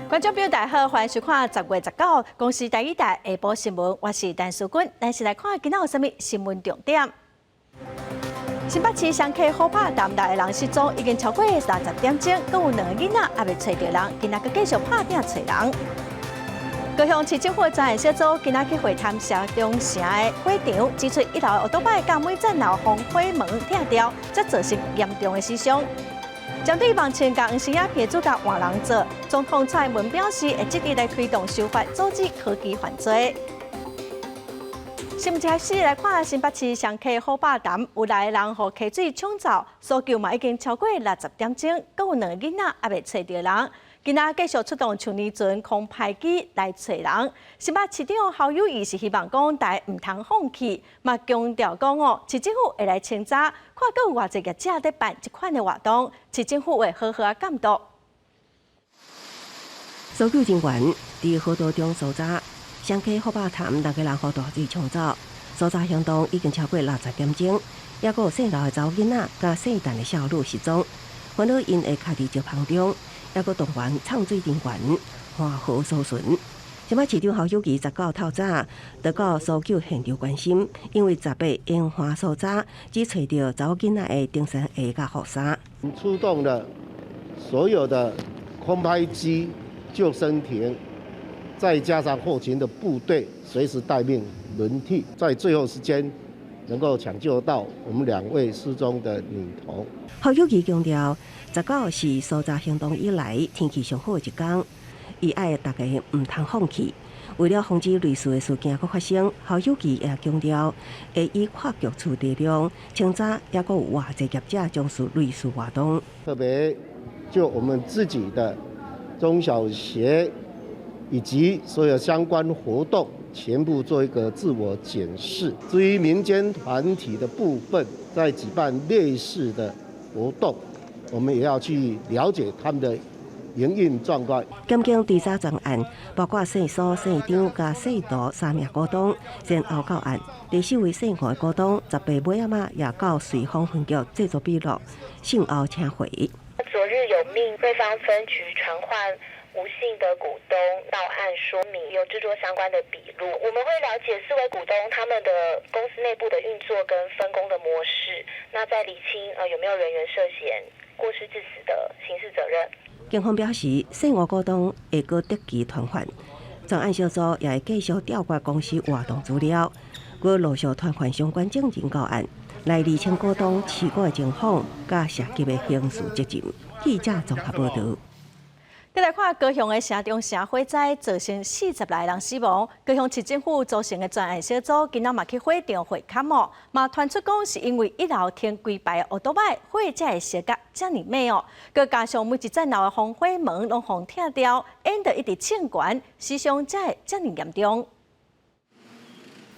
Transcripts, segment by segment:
觀眾朋友大家好，歡迎收看10月19公視台語台下晡新聞，我是陳淑君。咱先來看今仔有啥物新聞重點。新北市雙溪虎拍潭六个人失蹤，已經超過30點鐘，閣有兩个囡仔猶未揣著人，今仔閣繼續拍拚揣人。高雄市政府專案小組今仔去會勘城中城的火場，指出一樓的歐多擺佮每層樓防火門拆掉，才造成嚴重的死傷。針對網青佮黃生影片主角換人做，總統蔡英文表示會積極來推動修法，阻止科技犯罪。新聞開始來看新北市雙溪虎霸潭，有六个人予溪水沖走，搜救嘛已經超過60點鐘，閣有兩个囡仔猶未揣著人。今仔繼續出動樹泥船、空拍機來揣人。新北市長侯友宜是希望講大家毋通放棄，嘛強調講哦，市政府會來清查，看閣有偌濟業者佇辦這款的活動，市政府會好好仔監督。搜救人員佇河道中搜查，雙溪虎霸潭六个人予大水沖走，搜查行動已經超過60點鐘，猶閣有細路的查某囡仔佮細漢的少女失蹤，煩惱𪜶會卡佇石縫中。猶閣動員送水人員環河搜尋。新北市長侯友宜19透早就到搜救現場關心，因為18沿岸搜查只揣著查某囡仔的登山鞋佮雨衫。出動了所有的空拍機、救生艇，再加上後勤的部隊，隨時待命輪替，在最後時間能夠搶救到我們兩位失蹤的女童。侯友宜強調，19是搜查行動以來天氣上好的一天，伊愛大家毋通放棄。為了防止類似的事件閣發生，侯友宜也強調會以跨局處力量清查，猶閣有偌濟業者從事類似活動。特別就我們自己的中小學以及所有相關活動，全部做一個自我檢視。至於民間團體的部分，在舉辦類似的活動，我們也要去了解他們的營運狀況。檢警追查專案，包括姓蘇、姓張佮姓杜三名股東，先後到案。第四位姓吳的股東，18尾仔仔也到瑞豐分局製作筆錄，訊後請回。昨日有命瑞芳分局傳喚吳姓的股東到案說明，有製作相關的筆錄。我們會了解四位股東他們的公司內部的運作跟分工的模式，那再釐清有沒有人員涉嫌過失致死的刑事責任。警方表示，姓吳股東會閣擇期傳喚，專案小組也會繼續調閱公司活動資料，閣陸續傳喚相關證人到案，來釐清股東持股的情況，佮涉及的刑事責任。記者綜合報導。再來看高雄的城中城火災，造成46个人死亡。高雄市政府組成的專案小組，今仔嘛去火場會勘哦，嘛傳出講是因為一樓停規排的歐多擺，火才會燒甲遮爾猛哦。閣加上每一層樓的防火門攏予拆掉，煙就一直衝懸，死傷才會遮爾嚴重。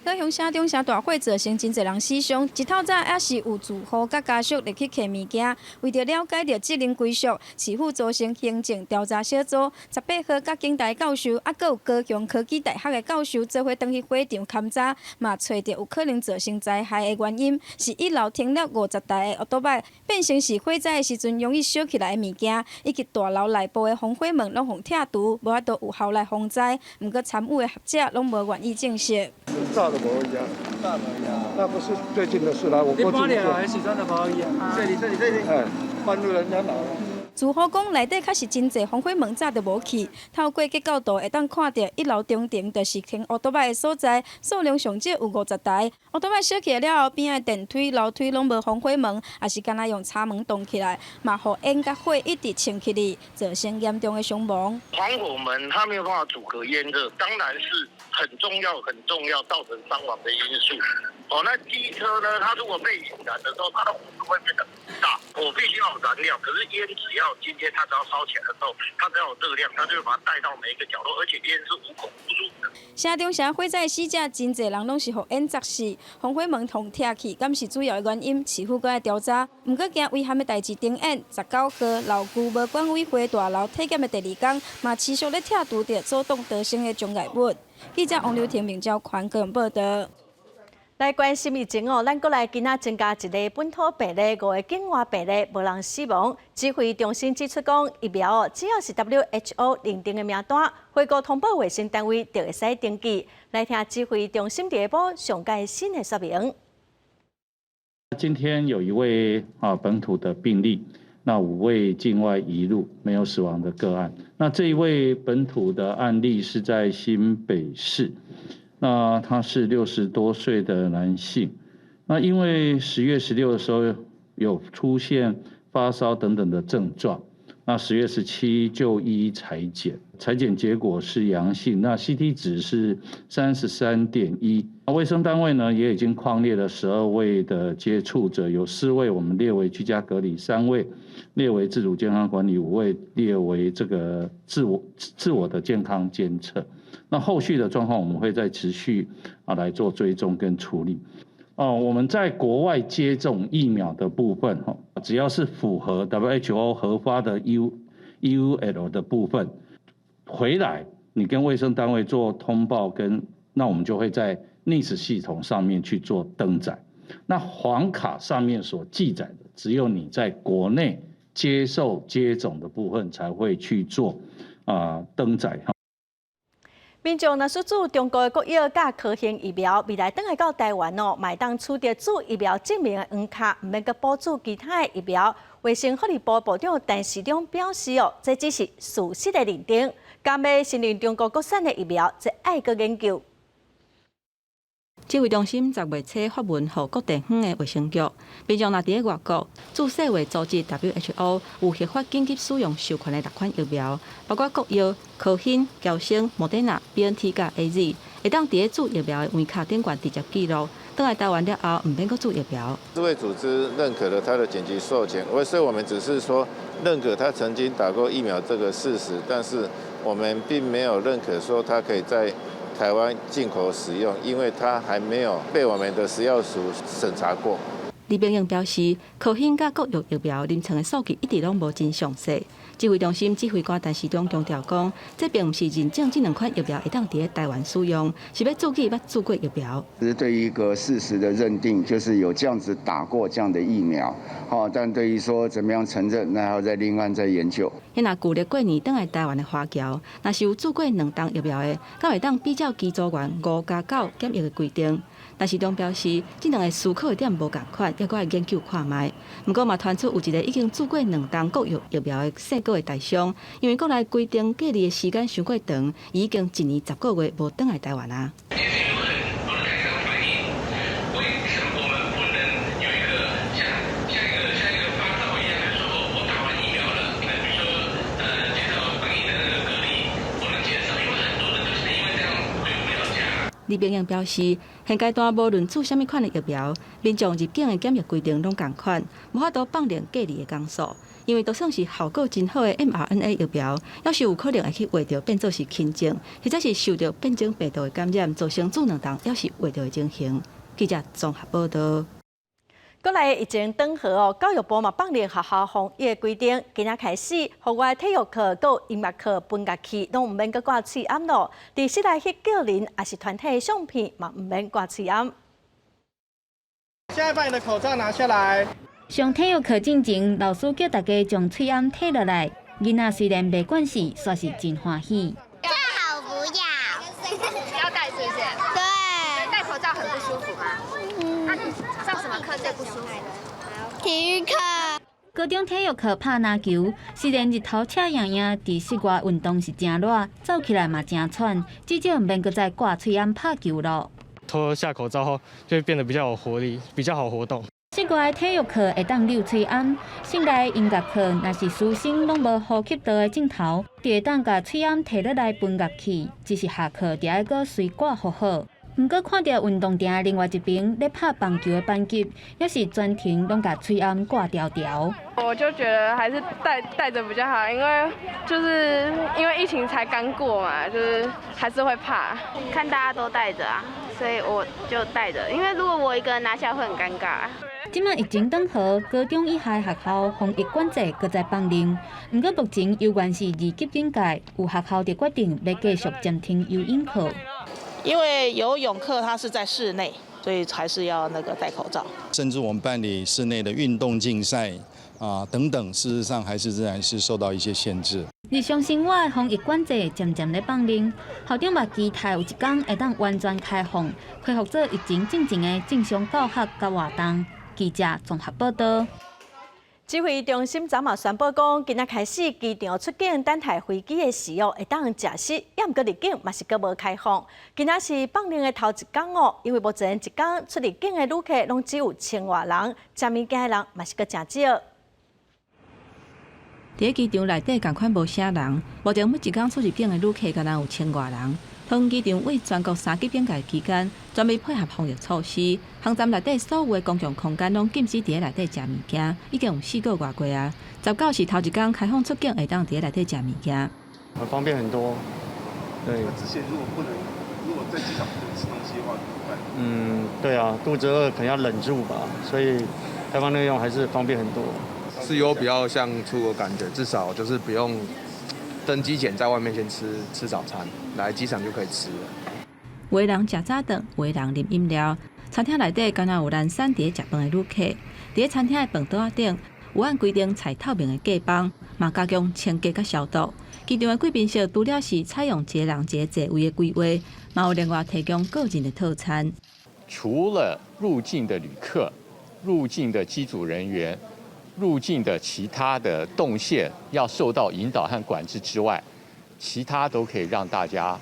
高雄城中城大火造成真濟人死傷，一透早猶是有住戶佮家屬入去提物件，為著了解著責任歸屬，市府組成行政調查小組，18號佮警大教授，猶閣有高雄科技大學的教授做伙轉去火場勘查，嘛揣著有可能造成災害的原因，是一樓停了50台的歐多擺，變成是火災的時陣容易燒起來的物件，以及大樓內部的防火門攏予拆除，無法度有效來防災。毋過參與的學者攏無願意證實。炸的無去啊，炸的那不是最近的事啦。我過去還是真的無去啊。這裡這裡這裡，哎，搬入人家拿。住戶講內底確實真濟防火門早就無去，透過結構圖會當看著一樓中庭就是停烏多擺的所在，數量上少有50台。烏多擺燒起來了後，邊仔電梯、樓梯攏無防火門，也是干焦用插門擋起來，嘛予煙佮火一直衝起去，造成嚴重的傷亡。防火門它沒有辦法阻隔煙熱，當然是很重要、很重要造成傷亡的因素。哦，那機車呢？它如果被引燃的時候，它的火會變得很大。火必須要有燃料，可是煙只要今天它只要燒起來的時候，它只要有熱量，它就會把它帶到每一個角落，而且煙是無孔不入的。城中城火災死者真濟人攏是予煙砸死，防火門予拆去，敢是主要的原因？市府閣愛調查。毋過驚遺憾的代誌重演，19號老舊無管委會大樓體檢的第二工，嘛持續咧拆除著阻擋逃生的障礙物。記者王劉婷、明昭寬高雄報導。來關心疫情哦，咱國內今仔增加一例本土病例，五个境外病例無人死亡。指揮中心指出講，疫苗哦，只要是 WHO 認定的名單，回國通報衛生單位就會使登記。來聽指揮中心下晡上蓋新的說明。今天有一位本土的病例，那五位境外移入沒有死亡的個案。那這一位本土的案例是在新北市。那他是60多歲的男性，那因為10月16的時候有出現發燒等等的症狀，那10月17就醫採檢，採檢結果是陽性，那 CT 值是33.1。衛生單位呢也已經匡列了12位的接觸者，有四位我們列為居家隔離，三位列為自主健康管理，五位列為這個自我的健康監測。那後續的狀況，我們會再持續來做追蹤跟處理。哦，我們在國外接種疫苗的部分，哈，只要是符合 WHO 核發的 EUL 的部分，回來你跟衛生單位做通報，跟那我們就會在 NIS 系統上面去做登載。那黃卡上面所記載的，只有你在國內接受接種的部分才會去做登載哈。民眾若欲注中國的國藥佮科興疫苗，未來轉來到台灣哦，嘛會當取得注疫苗證明的黃卡，毋免閣補注其他的疫苗。衛生福利部部長陳時中表示哦，這只是事實的認定，敢欲承認中國國產的疫苗，這愛閣研究。指揮中心10月初發文予各地方的衛生局，民眾若佇咧外國注世衛組織 WHO 有核發緊急使用授權的六款疫苗，包括國藥、科興、嬌生、莫德納、BNT佮 AZ，會當佇咧注疫苗的黃卡頂懸直接記錄，轉來台灣了後，毋免閣注疫苗。世衛組織認可了他的緊急授權，所以我們只是說認可他曾經打過疫苗這個事實，但是我們並沒有認可說他可以在台灣進口使用，因為它還沒有被我們的食藥署審查過。李炳英表示，科興佮國藥疫苗臨床的數據一直攏無真詳細。指揮中心指揮官陳時中強調講，這並毋是認證這兩款疫苗會當佇咧台灣使用，是欲注記捌注過疫苗。是對於一個事實的認定，就是有這樣子打過這樣的疫苗，好，但對於說怎麼樣承認，那還要再另案再研究。彼若舊曆過年轉來台灣的華僑，若是有注過兩針疫苗的，敢會當比照機組員5加9檢疫的規定？陳時中表示，這兩个思考的點無仝款，猶閣愛研究看覓。毋過嘛，傳出有一个已經注過兩針國藥疫苗的姓郭的台商，因為國內規定隔離的時間傷過長，已經1年10個月無轉來台灣啊。其實有很多的台商反映，為什麼我們不能有一個像一個發票一樣，就是說我打完疫苗了，比如說減少防疫的那個隔離，我能減少，因為很多人就是因為這樣回不了家。李炳英表示，現階段無論注啥物款的疫苗，民眾入境的檢疫規定攏仝款，無法度放任隔離的工數。因為就算是效果真好的 mRNA 疫苗，猶是有可能會去患著變做是輕症，或者是受著變種病毒的感染，造成注兩針猶是患著的情形。記者綜合報道。國內疫情轉好哦，教育部嘛放任學校防疫的規定，今仔開始，戶外體育課、佮音樂課、分樂器攏毋免閣掛喙罨咯。佇室內翕個人抑是團體相片嘛，毋免掛喙罨。現在把你的口罩拿下來。上體育課進前，老師叫大家將喙罨提落來。囡仔雖然袂慣勢，煞是真歡喜。最好不要。要戴是不是？對。戴口罩很不舒服嗎？嗯。那你上什麼課最不舒服？體育課。高中體育課拍籃球，雖然日頭赤炎炎，佇室外運動是誠熱，走起來嘛誠喘，至少毋免閣再掛喙罨拍球囉。脫下口罩後，就會變得比較有活力，比較好活動。室外體育課會當溜喙罨，室內音樂課若是師生攏無呼吸道的鏡頭，就會當共喙罨提落來分樂器，只是下課就愛閣隨掛好好。毋過看著運動場另外一邊咧拍棒球的班級，猶是全程攏共喙罨掛牢牢。我就覺得還是戴著比較好，因為就是因為疫情才剛過嘛，就是還是會怕。看大家都戴著啊，所以我就戴著。因為如果我一個人拿下會很尷尬。這擺疫情轉好，高中以下學校防疫管制閣再放任。毋過目前猶原是二級警戒，有學校就決定欲繼續暫停游泳課。因為游泳課它是在室內，所以還是要那個戴口罩。甚至我們辦理室內的運動競賽啊等等，事實上還是仍然是受到一些限制。日常生活的防疫管制漸漸咧放寬，校長嘛期待有一天會當完全開放，恢復做疫情進前的正常教學佮活動。記者綜合報道。指揮中心昨嘛宣布講，今仔開始機場出境等待飛機的時哦，會當食食，抑毋過入境嘛是閣無開放。今仔是放令的頭一工哦，因為目前一工出入境的旅客攏只有千外人，食物件的人嘛是閣誠少。佇機場內底仝款無啥人，目前每一工出入境的旅客敢若有千外人。桃園機場為全國三級警戒期間，全面配合防疫措施，航站內底所有的公共空間攏禁止佇內底食物件，已經有四個外過啊。19是頭一工開放出境，會當佇內底食物件，很方便很多。對。之前如果不能，如果在機場不能吃東西的話，怎麼辦？嗯，對啊，肚子餓可能要忍住吧，所以開放內用還是方便很多。是有比較像出國感覺，至少就是不用登機前在外面先吃吃早餐，來機場就可以吃了。有的人食早頓，有的人啉飲料。餐廳內底敢若有懶散佇咧食飯的旅客。佇咧餐廳的飯桌仔頂，有按規定採透明的隔板，嘛加強清潔佮消毒。機場的貴賓室除了是採用一個人一個座位的規劃，嘛有另外提供個人的套餐。除了入境的旅客、入境的機組人員、入境的其他的動線要受到引導和管制之外，其他都可以讓大家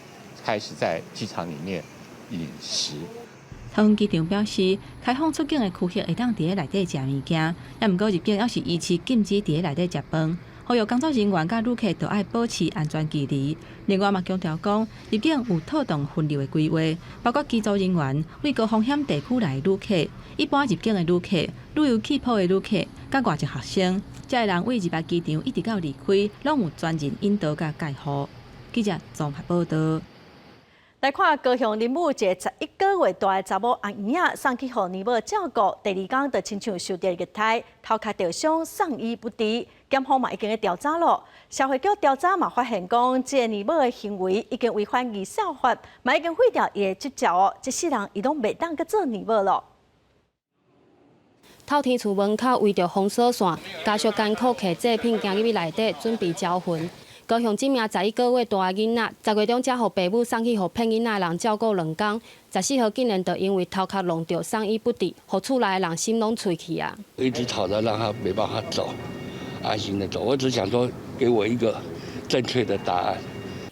開始在機場裡面飲食。桃園機場表示，開放出境的區域會當佇咧內底食物件，抑毋過入境猶是維持禁止佇咧內底食飯。呼籲工作人員佮旅客都愛保持安全距離。另外嘛強調講，入境有妥當分流的規劃，包括機組人員、為高風險地區來的旅客、一般入境的旅客、旅遊氣泡的旅客、佮外籍學生，這些人對入來機場一直到離開，攏有專人引導佮介護。記者綜合報道。來看高雄林武一个11個月大的查某阿嬰仔送去予奶母照顧，第二工就親像受著虐待，頭殼著傷送醫不治，檢方嘛已經咧調查咯。社會局調查嘛發現講，這个奶母的行為已經違反兒少法，嘛已經廢掉伊的執照哦。這世人伊攏袂當閣做奶母咯。透天厝門口圍著封鎖線，家屬艱苦提祭品行入去內底，準備招魂。高雄這名11個月大的囡仔，10月中才予爸母送去予騙囡仔的人照顧兩工，14號竟然就因為頭殼挵著送醫不治，予厝內的人心攏碎去啊！一直吵著讓他沒辦法走，安心的走。我只想說，給我一個正確的答案。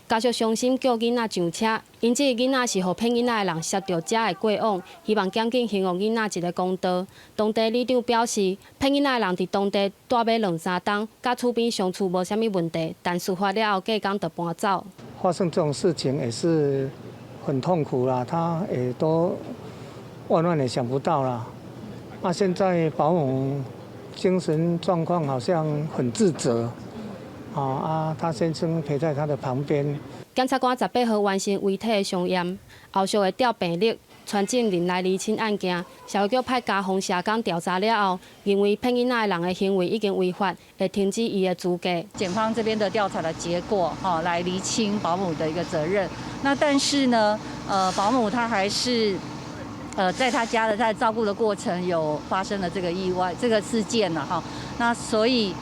家屬傷心叫囡仔上車，𪜶這个囡仔是予騙囡仔的人捎著遮的過往，希望檢警還予囡仔一个公道。當地里長表示，騙囡仔的人佇當地蹛欲兩三冬，佮厝邊相處無啥物問題，但事發了後隔工就搬走。發生這種事情也是很痛苦啦，他也都萬萬也想不到啦。啊，現在保姆精神狀況好像很自責。啊，他先生陪在他的旁邊。檢察官18號完成遺體的相驗，後續會調病歷、傳證人來釐清案件。社會局派家訪社工調查了後，認為騙囡仔的人的行為已經違法，會停止伊的資格。檢方這邊的調查的結果，哈，來釐清保姆的一個責任。那但是呢，保姆她還是，在他家的在照顧的過程有發生了這個意外這個事件了哈。那所以。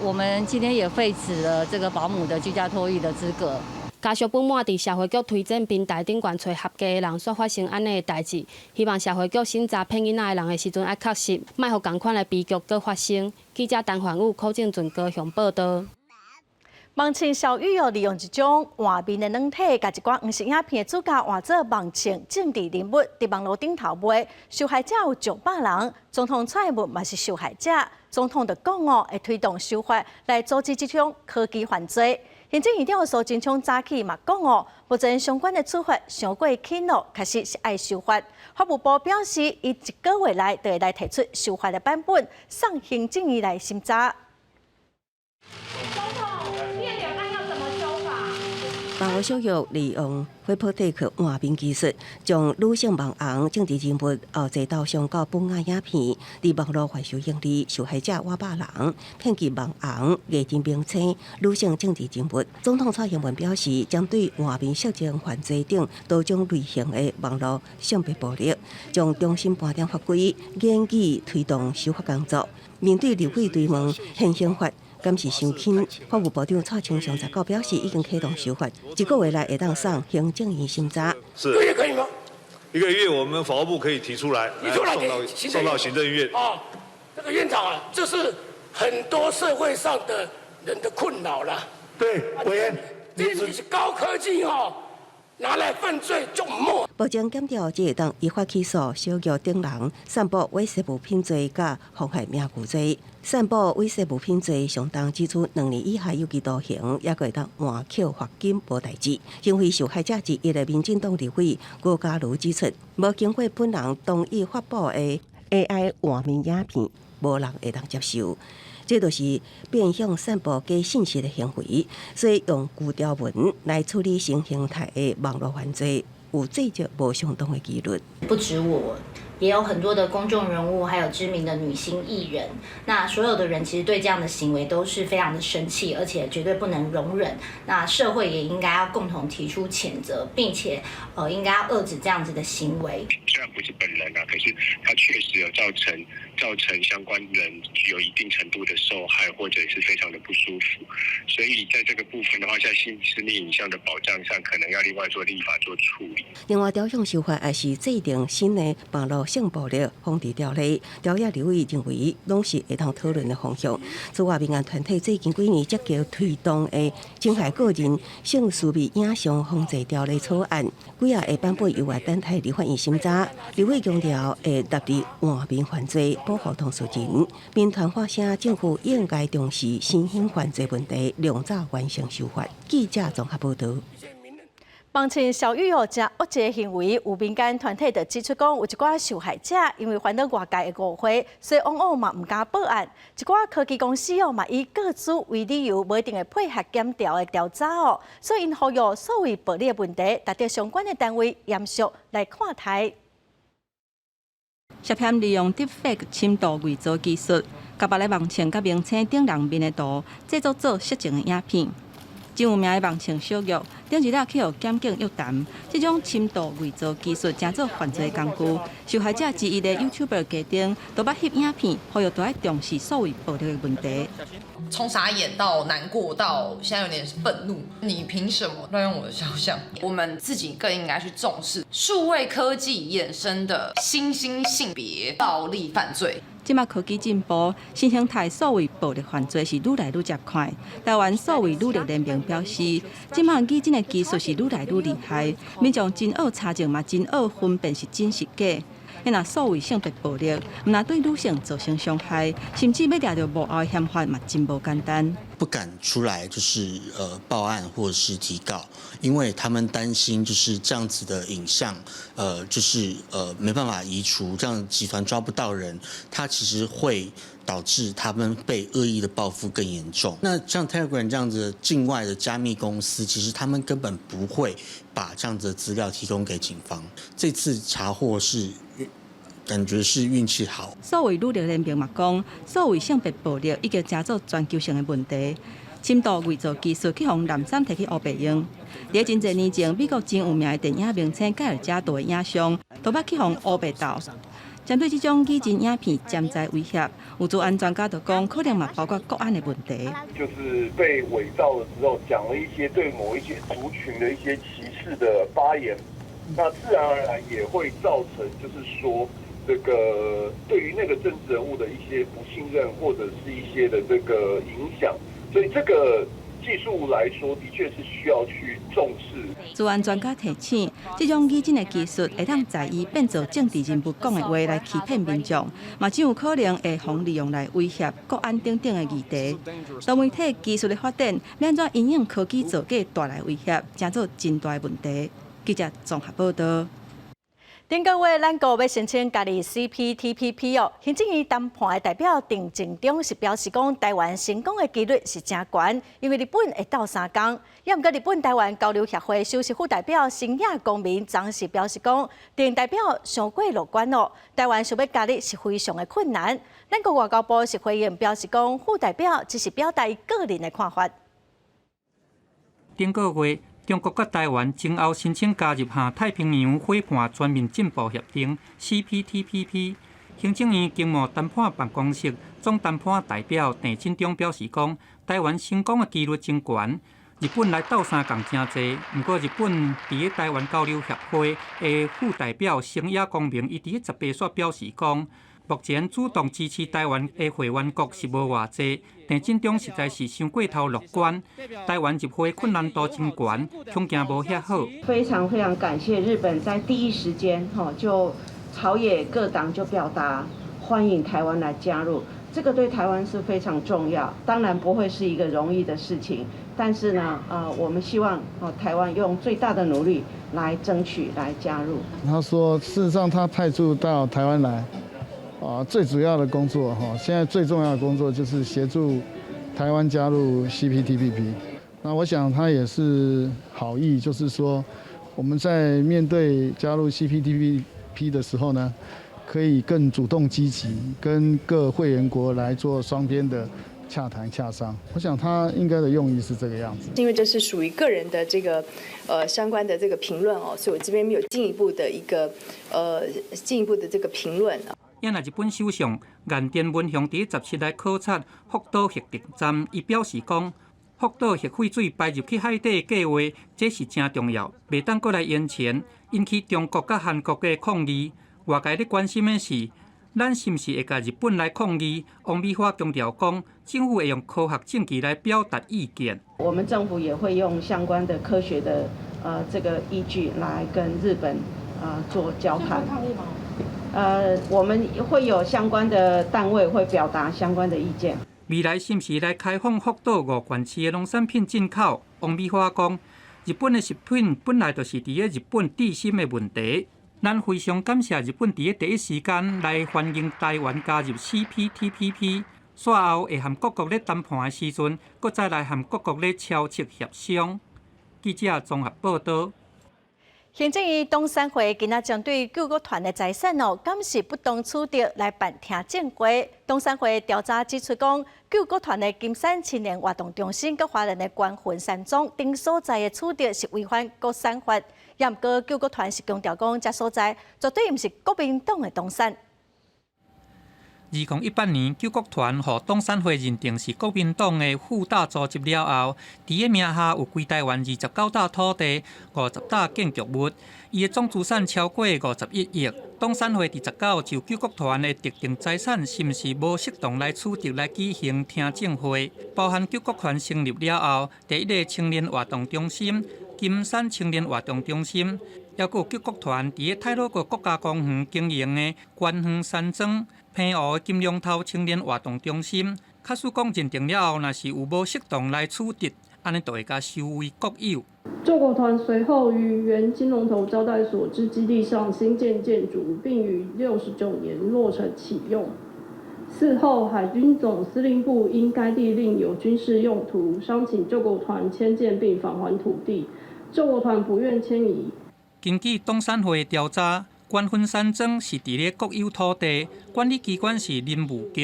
我們今天也廢止了這個保姆的居家托育的資格。家屬不滿佇社會局推薦平台頂懸揣合格的人，煞發生按呢的代誌，希望社會局審查騙囡仔的人的時陣愛確實，莫予仝款的悲劇閣發生。記者陳焕武、柯正俊高雄報道。網情小雨哦，利用一種換面的軟體，共一寡黃色影片的主角換做網情政治人物，佇網路頂頭賣，受害者有上百人。總統蔡英文嘛是受害者，總統就講哦，會推動修法來阻止這種科技犯罪。行政院長蘇貞昌早起嘛講哦，目前相關的處罰傷過輕咯，確實是愛修法。法務部表示，伊一個月內就會來提出修法的版本，送行政院來審查。總統，變臉案要怎麼修法？網路小玉利用 Deepfake 換面技術，將女性網紅政治人物後濟頭像佮本仔影片，佇網路販售盈利，受害者倚百人，騙去網紅、藝人明星、女性政治人物。總統蔡英文表示，針對換面色情犯罪等多種類型的網路性別暴力，將重新盤點法規，研議推動修法工作。面對立委追問現行法敢是傷輕，法務部長蔡清祥19表示，已經啟動修法，一個月內會當送行政院審查。是一個月可以嗎？一個月，我們法務部可以提出來，提出來送到行政院。哦，這個院長啊，這是很多社會上的人的困擾了。對，委員，這是高科技哦，拿來犯罪就莫。目前檢調只會當依法起訴小玉等人散布猥褻物品罪佮妨害名譽罪。散布猥褻物品罪，相當指處2年以下有期徒刑，抑閣會當換扣罰金無代誌。身為受害者之一的民進黨立委郭家如指出，無經過本人同意發布的 AI 換面影片，無人會當接受。這就是變相散布假信息的行為，所以用舊條文來處理新形態的網路犯罪，有罪責無相當的幾率。不止我，也有很多的公眾人物，還有知名的女星藝人。那所有的人其實對這樣的行為都是非常的生氣，而且絕對不能容忍。那社會也應該要共同提出譴責，並且應該要遏止這樣子的行為。雖然不是本人啊，可是他確實有造成相關人有一定程度的受害，或者是非常的不舒服。所以在這個部分的話，在性私密影像的保障上，可能要另外做立法做處理。另外，朝向修法也是制定新的網路性暴力防治條例，朝野立委認為攏是會當討論的方向。此外，民間團體最近幾年積極推動的侵害個人性私密影像防治條例草案，幾仔下版本猶會等待立法院審查。立委強調會納入換面犯罪，保護當事人。民團發聲，政府應該重視新興犯罪問題，量早完成修法。記者綜合報導。網親小玉哦，誠惡質的行為，有民間團體就指出講，有一寡受害者因為煩惱外界的誤會，所以往往嘛毋敢報案。一寡科技公司哦，嘛以個資為理由，無一定會配合檢調的調查哦。所以𪜶呼籲數位暴力的問題，值得相關的單位嚴肅來看待。涉嫌利用 Deepfake 深度偽造技術，共別个網紅佮明星等人面的圖製作做色情的影片。真有名的網紅小玉，頂一日去予檢警約談。這種深度偽造技術成做犯罪工具，受害者之一的 YouTuber 家丁都捌翕影片，呼籲都愛重視數位暴力的問題。從傻眼到難過到現在有點憤怒，你憑什麼亂用我的肖像？我們自己更應該去重視數位科技衍生的新興性別暴力犯罪。這馬科技進步，新形態數位暴力犯罪是愈來愈捷快。台灣數位女力聯盟表示，這馬擬真的技術是愈來愈厲害，民眾真愛查證嘛，真愛分辨是真是假。若數位性別暴力，毋但對女性造成傷害，甚至欲掠著幕後的嫌犯嘛，真無簡單。不敢出來，就是報案或者是提告，因為他們擔心就是這樣子的影像，就是沒辦法移除，這樣集團抓不到人，他其實會導致他們被惡意的報復更嚴重。那像 Telegram 這樣子境外的加密公司，其實他們根本不會把這樣子的資料提供給警方。這次查獲是感覺是運氣好。數位女力聯盟嘛講，數位性別暴力已經成做全球性的問題。深度偽造技術去予藍衫提去烏白用。佇真濟年前，美國真有名的電影明星蓋爾加朵的影像，都捌去予烏白盜。針對這種擬真影片潛在威脅，有資安專家就講，可能嘛包括國安的問題。就是被偽造了之後，講了一些對某一些族群的一些歧視的發言，那自然而然也會造成，就是說，這個對於那個政治人物的一些不信任，或者是一些的這個影響，所以這個技術來說，的確是需要去重視。資安專家提醒，這種擬真的技術會當在意變做政治人物講的話來欺騙民眾，嘛真有可能會予利用來威脅國安等等的議題。多媒體技術的發展，欲按怎因應科技造假帶來威脅，成做真大的問題。記者綜合報導。頂個月，咱國欲申請加入 CPTPP 哦。行政院談判的代表鄭進中是表示講，台灣成功的幾率是誠懸，因為日本會鬥相共。也毋過日本台灣交流協會首席副代表星野光明昨是表示講，鄭代表傷過樂觀哦，台灣想欲加入是非常的困難。咱國外交部是回應表示講，副代表只是表達伊個人的看法。頂個月，中國佮台灣前後申請加入跨太平洋夥伴全面進步協定（CPTPP）。行政院經貿談判辦公室總談判代表鄭進中表示講，台灣成功的幾率真懸，日本來鬥相共誠濟。毋過，日本佇咧台灣交流協會的副代表星野光明，伊佇咧18煞表示講，目前主動支持台灣的會員國是無偌濟，鄭進中實在是傷過頭樂觀。台灣入會困難度真懸，恐驚無遐好。非常非常感謝日本在第一時間，吼就朝野各黨就表達歡迎台灣來加入，這個對台灣是非常重要。當然不會是一個容易的事情，但是呢，我們希望台灣用最大的努力來爭取來加入。他說，事實上他派駐到台灣來。啊，最主要的工作哈，現在最重要的工作就是協助台灣加入 CPTPP。那我想他也是好意，就是說我們在面對加入 CPTPP 的時候呢，可以更主動積極，跟各會員國來做雙邊的洽談洽商。我想他應該的用意是這個樣子。因為這是屬於個人的這個相關的這個評論哦，所以我這邊沒有進一步的一個進一步的這個評論。也若日本首相岸田文雄佇17來考察福島核電站，伊表示講，福島核廢水排入去海底計劃，這是誠重要，袂當閣來延前，引起中國佮韓國的抗議。外界咧關心的是，咱是毋是會共日本來抗議？王美花強調講，政府會用科學證據來表達意見。我們政府也會用相關的科學的這個依據來跟日本做交談。我們會有相關的單位會表達相關的意見。未來是毋是來開放福島五縣市的農產品進口？王美花講，日本的食品本來就是佇咧日本自身的問題。咱非常感謝日本佇咧第一時間來歡迎台灣加入 CPTPP，煞後會和各國咧談判的時陣，閣再來和各國咧敲策協商。記者綜合報道。行政院黨產會今仔針對救國團的財產哦，敢是不當取得來辦聽證會。黨產會調查指出講，救國團的金山青年活動中心佮花蓮的觀雲山莊等所在的取得是違反國產法。也毋過救國團是強調講，這所在絕對毋是國民黨的黨產。2018年，救國團予黨產會認定是國民黨的副大組織了後，佇咧名下有規台灣29搭土地、50搭建築物，伊的總資產超過51億。黨產會佇19就救國團的特定財產是毋是無適當來取得來舉行聽證會，包含救國團成立了後第一个青年活動中心——金山青年活動中心，抑閣有救國團佇咧太魯閣國家公園經營的觀雲山莊。澎湖金龍頭青年活動中心，假使講認定了後，若是有無適當來取得，按呢就會共收為國有。救國團隨後於原金龍頭招待所之基地上興建建築，並於69年落成啟用。嗣後，海軍總司令部因該地另有軍事用途，商請救國團遷建並返還土地，救國團不願遷移。根據黨產會調查，觀雲山莊是佇咧國有土地，管理機關是林務局。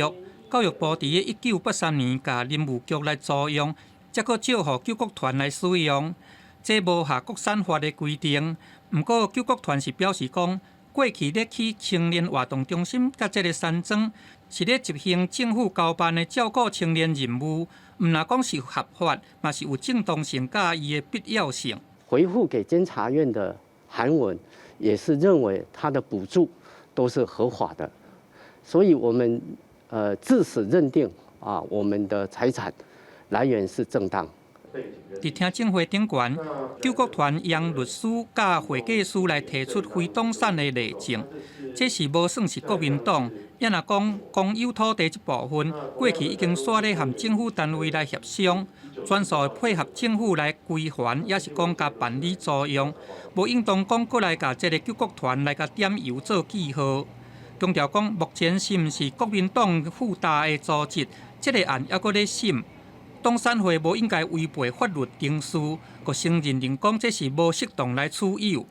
教育部佇咧1983年共林務局來租用，才閣借予救國團來使用，這無合國產法的規定。毋過救國團是表示講，過去咧起青年活動中心佮這个山莊，是咧執行政府交辦的照顧青年任務，毋但講是合法，嘛是有正當性佮伊的必要性。回覆給監察院的函文，也是認為他的補助都是合法的，所以我們自始認定啊，我們的財產來源是正當。佇聽證會頂懸，救國團用律師佮會計師來提出非黨產的例證，這是無算是國民黨。也若講公有土地這部分，過去已經煞咧和政府單位來協商，全數會配合政府來歸還，抑是講共辦理租用，無應當講閣來共這个救國團來共點油做記號。強調講，目前是毋是國民黨富大的組織，這个案猶閣咧審。董產會無應該違背法律程序，閣先認定講這是無適當來處有。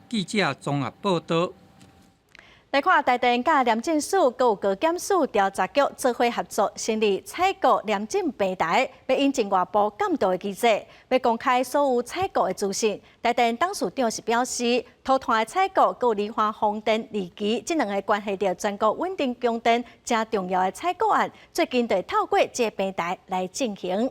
記者綜合報導。來看台電佮廉政署、閣有高檢署調查局做伙合作，成立採購廉政平台，欲引進外部監督的機制，欲公開所有採購的資訊。台電董事長是表示，塗炭的採購閣有離岸風電二期，這兩个關係著全國穩定供電誠重要的採購案，最近就會透過這个平台來進行。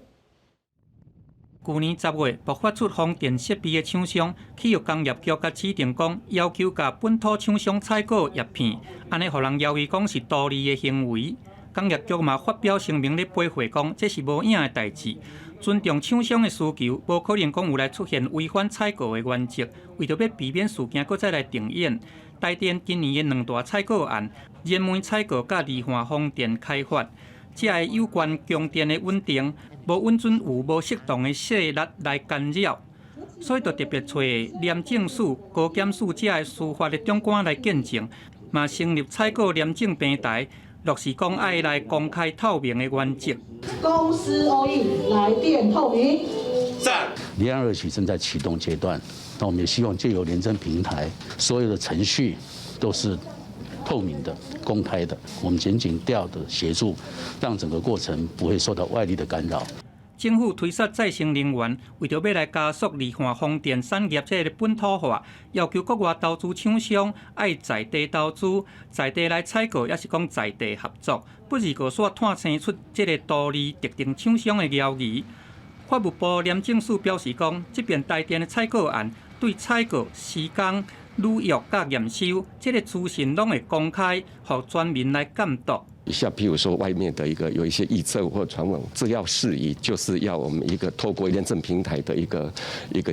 舊年10月，爆發出風電設備的廠商去予工業局共指定講，要求共本土廠商採購葉片，按呢予人懷疑講是圖利的行為。工業局嘛發表聲明咧回覆講，這是無影的代誌，尊重廠商的需求，無可能講有來出現違反採購的原則。為著欲避免事件閣再來重演，台電今年的兩大採購案，燃煤採購佮離岸風電開發。這个有關供電的穩定，無允准有無適當的勢力來干擾，所以就特別揣廉政署、高檢署這个司法的長官來見證，嘛成立採購廉政平台，落實講愛來公開透明的原則。公私 all in，來電透明。讚。離岸二期正在啟動階段，那我們也希望借由廉政平台，所有的程序都是透明的、公開的，我們檢警調的協助，讓整個過程不會受到外力的干擾。政府推捒再生能源，為著欲來加速離岸風電產業這个本土化，要求國外投資廠商愛在地投資，在地來採購，抑是講在地合作，不而閣煞湠生出這个圖利特定廠商的嫌疑。法務部廉政署表示講，這遍台電的採購案對採購、施工、履約佮驗收，這个資訊攏會公開，予全民來監督。像譬如說外面的一個有一些臆測或傳聞，這要釋疑，就是要我們一個透過廉政平台的一個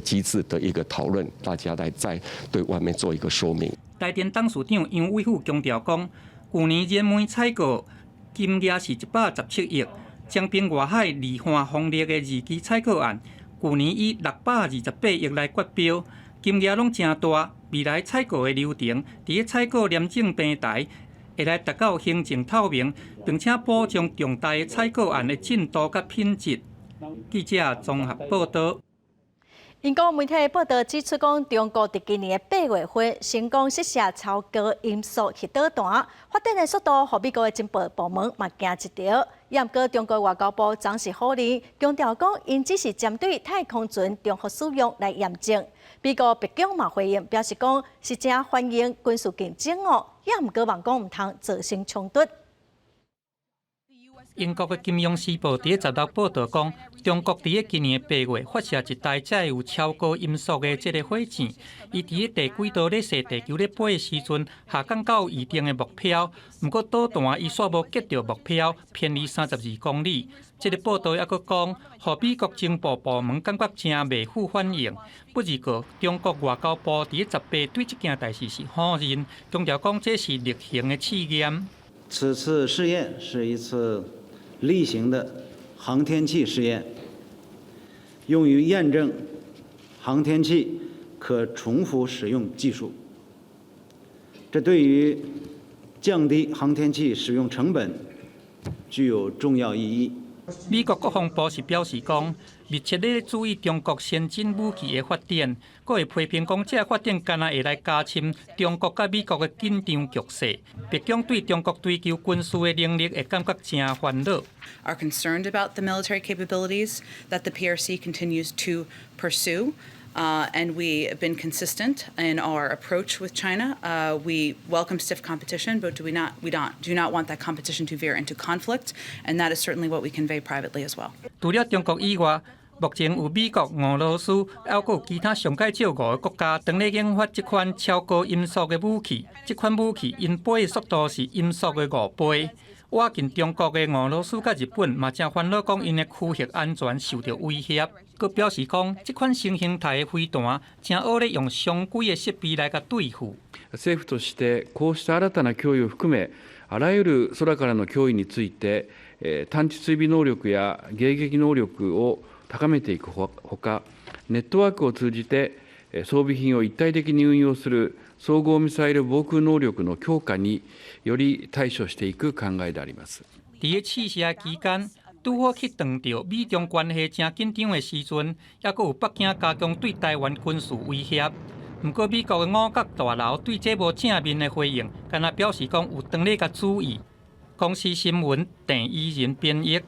機制的一個討論，大家來再對外面做一個說明。台電董事長楊偉富強調講，舊年燃煤採購金額是117億，長濱外海離岸風力的二期採購案，舊年以628億來決標，金額攏誠大。未來採購的流程，佇咧採購廉政平台，會來達到行政透明，並且保障重大的採購案的進度佮品質。記者綜合報導。英國媒體報導指出，講中國佇今年的8月份成功試射超高音速核導彈，發展的速度，予美國的情報部門嘛驚一跳。也毋過，中國外交部昨是否認，強調講𪜶只是針對太空船重複使用來驗證。美國白宮嘛回應表示講是誠歡迎軍事競爭哦，也毋過望講毋通造成衝突。英國的《金融時報》佇16報導講，中國佇今年8月發射一台載有超高音速的這个火箭，伊佇咧低軌道咧踅地球咧飛的時陣，下降到預定的目標。毋過導彈伊煞無擊著目標，偏離32公里。這个報導猶閣講，予美國情報部門感覺誠袂赴反應。不過，中國外交部佇18對這件代誌是否認，強調講這是例行的試驗。此次試驗是一次例行的航天器試驗，用於驗證航天器可重複使用技術。這對於降低航天器使用成本具有重要意義。美國國防部是表示講，密切咧注意中國先進武器的發展，閣會批評講，這个發展敢若會來加深中國佮美國的緊張局勢。白宮對中國追求軍事的能力會感覺誠煩惱。 Are concerned about the military capabilities that the PRC continues to pursue. And we have been consistent in our approach with China. We welcome stiff competition, but do we not, we don't, do not want that competition to veer into conflict, and that is certainly what we convey privately as well. 除了中國以外，目前有美國、俄羅斯，猶閣有其他上蓋少五个國家，正咧研發這款超高音速的武器。這款武器𪜶飛的速度是音速的5倍。倚近中國的俄羅斯佮日本嘛，誠煩惱講𪜶的區域安全受著威脅，閣表示講這款新形態的飛彈，誠好咧用常規的設備來共對付。政府としてこうした新たな脅威を含め、あらゆる空からの脅威について、探知追尾能力や迎撃能力を高めていくほか、ネットワークを通じて装備品を一体的に運用する総合ミサイル防空能力の強化により対処していく考えであります。佇咧試射期間，拄好去撞著美中關係誠緊張的時陣，猶閣有北京加強對台灣軍事威脅。毋過美國的五角大樓對這無正面的回應，干焦表示講有當咧共注意。公視新聞鄭伊仁編譯。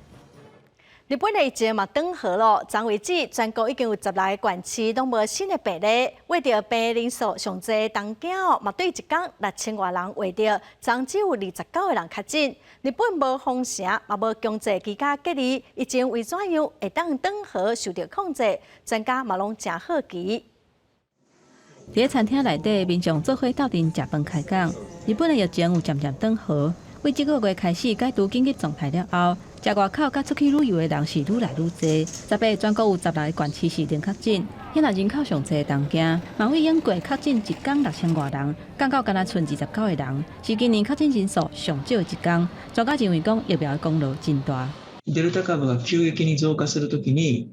日本的疫情嘛轉好囉，昨為止全國已經有16個縣市攏無新的病例，確診病人數上濟東京哦，嘛對一工6000外人確診，昨只有29個人確診。日本無封城，嘛無強制居家隔離，疫情為怎樣會當轉好受著控制？專家嘛攏誠好奇。佇餐廳內底，民眾做伙鬥陣食飯開講。日本的疫情有漸漸轉好，對這個月開始解除緊急狀態了後，食外口佮出去旅遊的人是愈來愈濟。10日全國有16個縣市是零確診，遐若人口上濟的東京，嘛為英國確診一工6000外人，降到干焦賰29個人，是今年確診人數上少的一工。專家認為講疫苗的功勞真大。デルタ株が急激に増加するときに、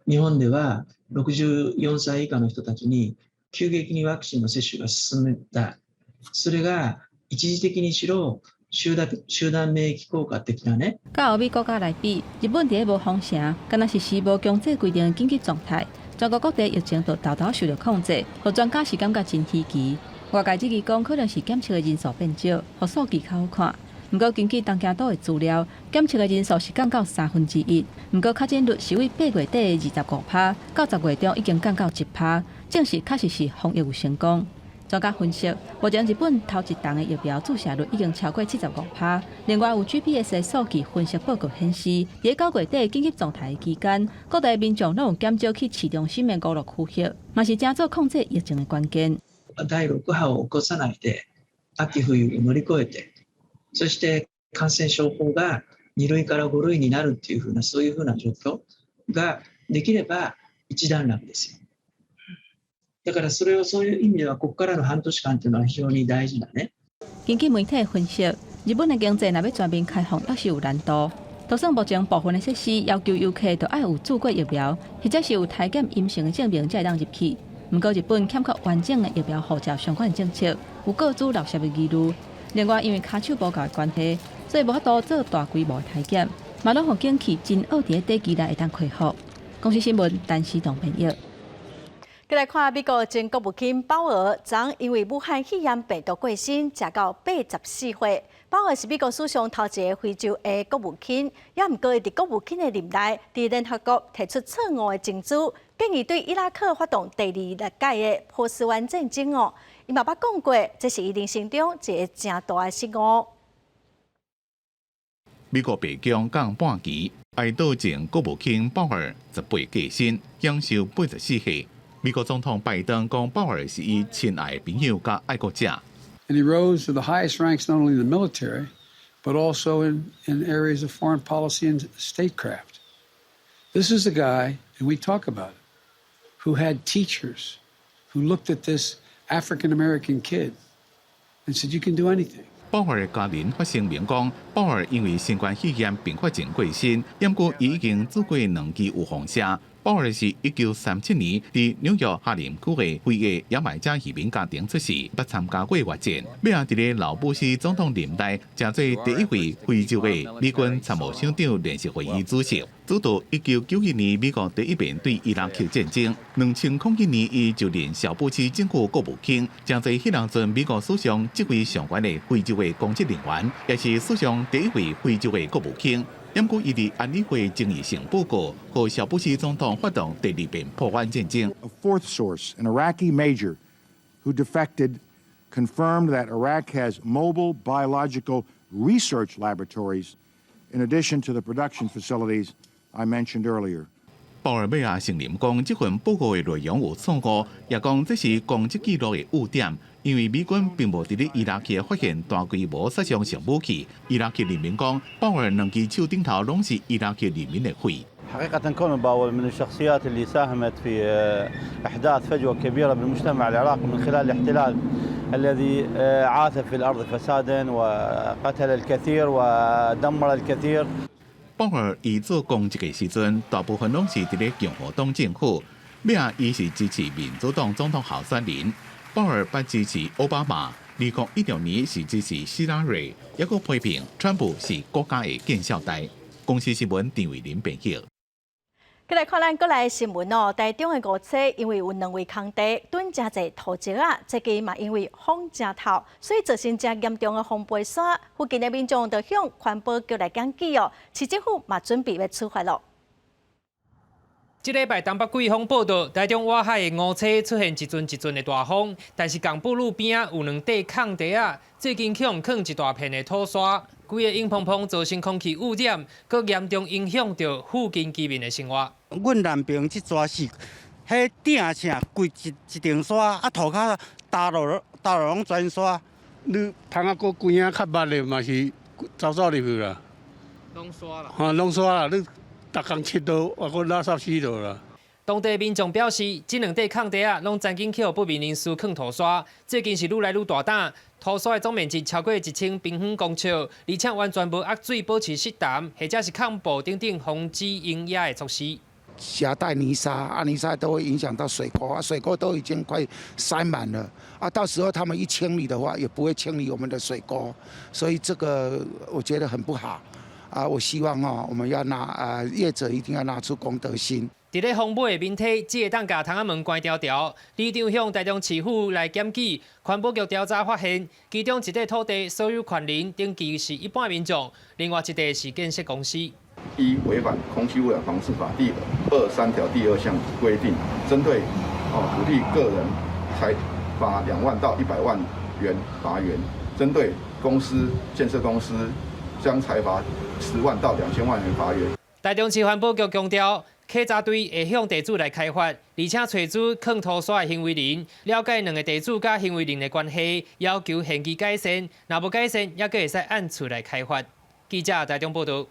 日本では64歳以下の人たちに急激にワクチンの接種が進めた。それが一時的にしろ集団集団免疫効果的なね。佮歐美國家來比，日本佇咧無封城，敢若實施無強制規定的緊急狀態，全國各地疫情都沓沓受著控制，予專家是感覺真稀奇。外界質疑講，可能是檢測的人數變少，予數據較好看。毋過根據東京都的資料，檢測的人數是降到1/3，毋過確診率是對8月底的25%，到10月中已經降到1%，證實確實是防疫有成功。專家分析，目前日本頭一筒的疫苗注射率已經超過75%。另外，有 GPS 的數據分析報告顯示，佇9月底緊急狀態期間，各地民眾攏有減少去市中心的娛樂區域，嘛是成做控制疫情的關鍵。第6波を起こさないで秋冬を乗り越えて、そして感染症法が2類から5類になるっていうふうなそういうふうな状況ができれば一段落ですよ。だからそれをそういう意味ではここからの半年間というのは非常に大事だね。根據媒體分析，日本的經濟若欲全面開放，猶是有難度。就算目前部分的設施要求遊客都愛有注過疫苗，或者是有體檢陰性的證明才會當入去。毋過日本欠缺完整的疫苗護照相關政策，有個資漏泄的疑慮。另外，因為跤手無夠的關係，所以無法度做大規模的體檢，嘛攏予景氣真僫佇咧短期內會當恢復。公視新聞，陳思棟編譯。繼來看美國前國務卿鮑爾，昨因為武漢肺炎病毒過身，食到84歲。鮑爾是美國史上頭一个非洲的國務卿，也毋過伊佇國務卿的任內，佇聯合國提出錯誤的情資，建議對伊拉克發動第二屆的波斯灣戰爭哦。伊嘛捌講過，這是伊人生中一个誠大的失誤。美國白宮降半旗，哀悼前國務卿鮑爾十八過身，享壽84歲。美國總統拜登講，鮑爾是伊親愛的朋友佮愛國者。 And he rose to the highest ranks not only in the military, but also in areas of foreign policy and statecraft. This is a guy, and we talk about it, who had teachers who looked at this African American kid and said, "You can do anything." 鮑爾家人發聲明講，鮑爾因為新冠肺炎併發症過身，毋過伊已經注過兩劑預防針。鮑爾是1937年佇紐約哈林區的非裔牙買加移民家庭出世，捌參加過越戰。尾仔佇咧老布希總統任內，成做第一位非洲的美軍參謀首長聯席會議主席。主導1991年美國第一遍對伊拉克戰爭。2001年，伊就任小布希政府國務卿，成做彼當陣美國史上職位上懸的非洲的公職人員，也是史上第一位非洲的國務卿。毋過，伊佇安理會爭議性報告，予小布希總統發動第二遍波灣戰爭。 A fourth source, an Iraqi major who defected, confirmed that Iraq has mobile biological research laboratories in addition to the production facilities I mentioned earlier. 鮑爾尾仔承認講，這份報告的內容有錯誤，也講這是攻擊記錄的污點，因為美軍並無佇咧伊拉克發現大規模殺傷性武器。伊拉克人民講，鮑爾兩支手頂頭攏是伊拉克人民的血。 حقيقة كولن باول من الشخصيات اللي ساهمت في إحداث فجوة كبيرة بالمجتمع العراقي من خلال الاحتلال الذي عاث في الأرض فسادا وقتل الكثير ودمر الكثير. 鮑爾伊做公職的時陣，大部分攏是佇咧共和黨政府，尾仔伊是支持民主黨總統候選人。鮑爾捌支持奧巴馬，2016年是支持希拉蕊，抑閣批評川普是國家的見笑代。公視新聞陳慧琳編譯。過來看咱國內新聞哦，台中的梧棲因為有兩位空地囤誠濟土石仔，最近嘛因為風誠透，所以造成誠嚴重的風飛沙。附近的民眾就向環保局來檢舉哦，市政府嘛準備欲處罰囉。這禮拜東北季風報道，台中外海的梧棲出現一陣一陣的大風，但是港埔路邊仔有兩塊空地仔，最近去予囥一大片的土沙，規个湧蓬蓬，造成空氣污染，閣嚴重影響著附近居民的生活。阮南邊這逝是，彼頂啥規一一頂沙，啊塗跤焦落焦落攏全沙。你窗仔閣關仔較密的嘛是走走入去啦。攏沙啦。哈，攏沙啦！你逐工拭都抑閣垃圾死落啦。當地民眾表示，這兩塊空地仔攏曾經予不明人士囥土沙，最近是愈來愈大膽，土沙的總面積超過1000平方公尺，而且完全無壓水保持濕澹，或者是崁布等等防止蠅蟻的措施。夾帶泥沙，啊，泥沙都會影響到水溝，啊，水溝都已經快塞滿了，啊，到時候他們一清理的話，也不會清理我們的水溝，所以這個我覺得很不好。啊，我希望哦，我們要拿啊，業者一定要拿出公德心。佇咧風尾的眠體，只會當共窗仔門關牢牢。里長向台中市府來檢舉，環保局調查發現，其中一塊土地所有權人登記是一般民眾，另外一塊是建設公司。依違反空氣污染防治法第二三條第二項規定，針對哦土地個人裁罰2萬到100萬元罰鍰，針對公司建設公司將裁罰10萬到2000萬元罰鍰。台中市環保局強調，稽查隊會向地主來開罰，而且揣出囥土沙的行為人，了解兩个地主佮行為人的關係，要求限期改善，若無改善，猶閣會使按厝來開罰。記者台中報導。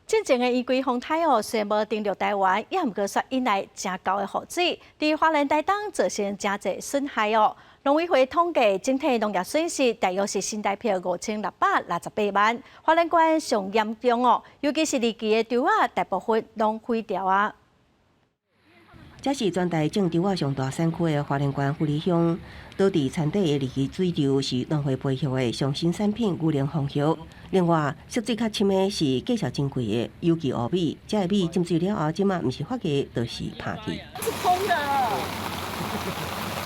進前的玫瑰風颱哦，雖然無登陸台灣，也毋過煞引來誠厚的雨水，佇花蓮台東造成誠濟損害哦。農委會統計，整體農業損失大約是新台幣5668萬。花蓮縣上嚴重哦，尤其是二期的稻仔，大部分攏毀掉啊。這是全台種稻仔上大產區的花蓮縣富里鄉，倒佇田底的二期水稻是農會培育的上新產品牛奶紅玉。另外，色水較深的是價數真貴的有機烏米，這个米浸水了後，這馬毋是發芽，就是拍去。是空的，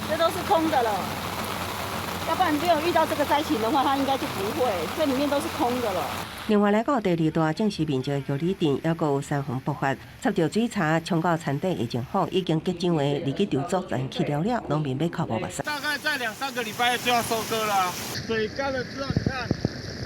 這都是空的了。要不然沒有遇到這個災情的話，它應該就不會，這裡面都是空的了。另外來到第二大種植面積的玉里鎮，猶閣有山洪爆發，插著水柴衝到田底的情況，已經結晶的二級稻作全去了了，農民欲哭無目屎。大概在兩三個禮拜就要收割了，水乾了之後，你看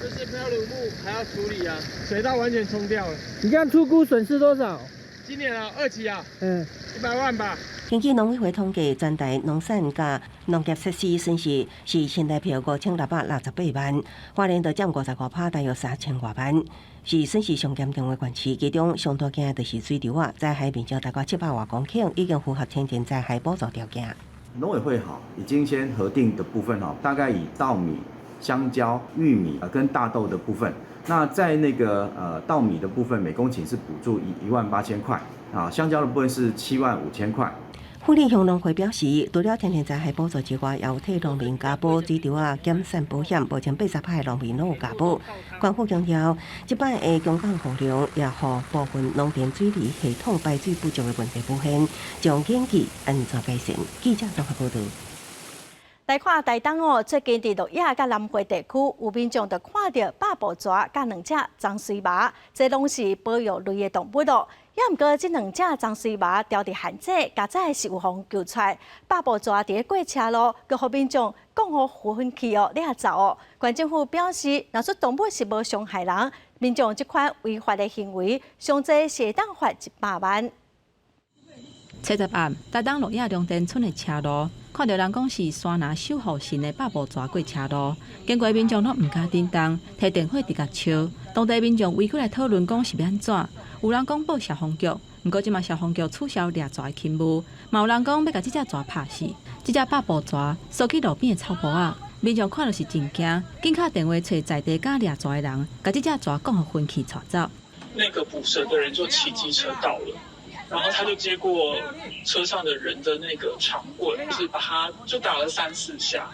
這些漂流木還要處理啊，水稻完全沖掉了。你看初估損失多少？今年啊，二期啊，100萬吧。根據農委會統計，全台農產佮農業設施損失是新台幣5668萬，花蓮就佔55%，大約3000外萬，是損失上嚴重的縣市。其中上大件就是水稻仔，災害面積大概700外公頃，已經符合天然災害補助條件。農委會哈已經先核定的部分哈，大概以稻米、香蕉、玉米跟大豆的部分。那在那個稻米的部分，每公頃是補助1萬8千塊，啊，香蕉的部分是7萬5千塊。富里鄉農會表示，除了天然災害補助之外，也有替農民加保水稻仔減損保險，目前80%的農民攏有加保。官府強調，這擺的強降雨量也予部分農田水利系統排水不足的問題浮現，將研究按怎改善。記者綜合報導。來看台東哦，最近佇鹿野佮南迴地區有民眾就看著百步蛇佮兩隻棕鬚蝮，這攏是保育類的動物咯。也毋過，這兩隻棕鬚蝮牢佇陷阱，佳哉是有予救出來。百步蛇佇咧過車路，閣予民眾講予分去哦，掠走哦。縣政府表示，若說動物是無傷害人，民眾這款違法的行為，上濟是會當罰100萬。初十暗，台東鹿野龍田村的車路，看著人講是山林守護神的百步蛇過車路，經過民眾攏毋敢振動，提電話直共笑。當地民眾圍過來討論講是欲按怎，有人講報消防局，毋過這馬消防局取消掠蛇的勤務，嘛有人講欲共這隻蛇拍死。這隻百步蛇踅去路邊的草埔仔，民眾看著是真驚，緊敲電話揣在地敢掠蛇的人，共這隻蛇講予分去帶走。那個捕蛇的人就騎機車到了，然後他就接過車上的人的那個長棍，就是把他就打了三四下，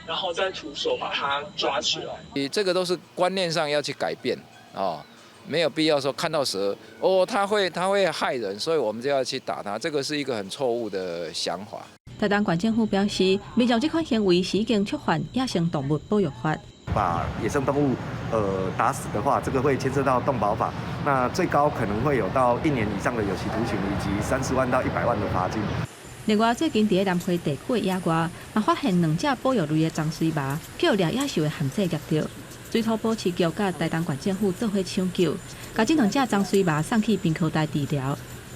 然後再徒手把他抓起來。這個都是觀念上要去改變啊，沒有必要說看到蛇哦，它會害人，所以我們就要去打它，這個是一個很錯誤的想法。台東縣政府表示，民眾這款行為是已經觸犯野生動物保育法。把野生動物打死的話，這個會牽涉到動保法，那最高可能會有到1年以上的有期徒刑，以及30萬到100萬的罰金。另外，最近佇咧南迴地區的野外，嘛發現兩隻保育類的長穗蟆，予掠野獸的陷阱夾著。水土保持局佮台東縣政府做伙搶救，共這兩隻長穗蟆送去屏科大治療。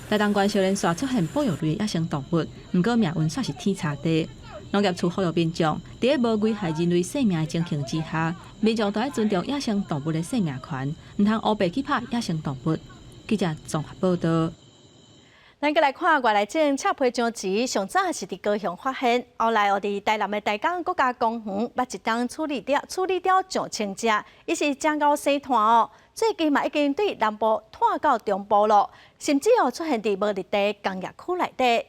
台東縣小連續出現保育類的野生動物，毋過命運煞是天差地。農業處呼籲民眾，佇咧無危害人類性命的情形之下，民眾都愛尊重野生動物的生命權，毋通烏白去拍野生動物。記者綜合報道。咱閣來看外來種赤皮章魚，上早是佇高雄發現，後來哦佇台南的大港國家公園，捌一冬處理掉上千隻，伊是誠𠢕生湠哦。最近嘛已經對南部湠到中部咯，甚至哦出現佇無綠地工業區內底。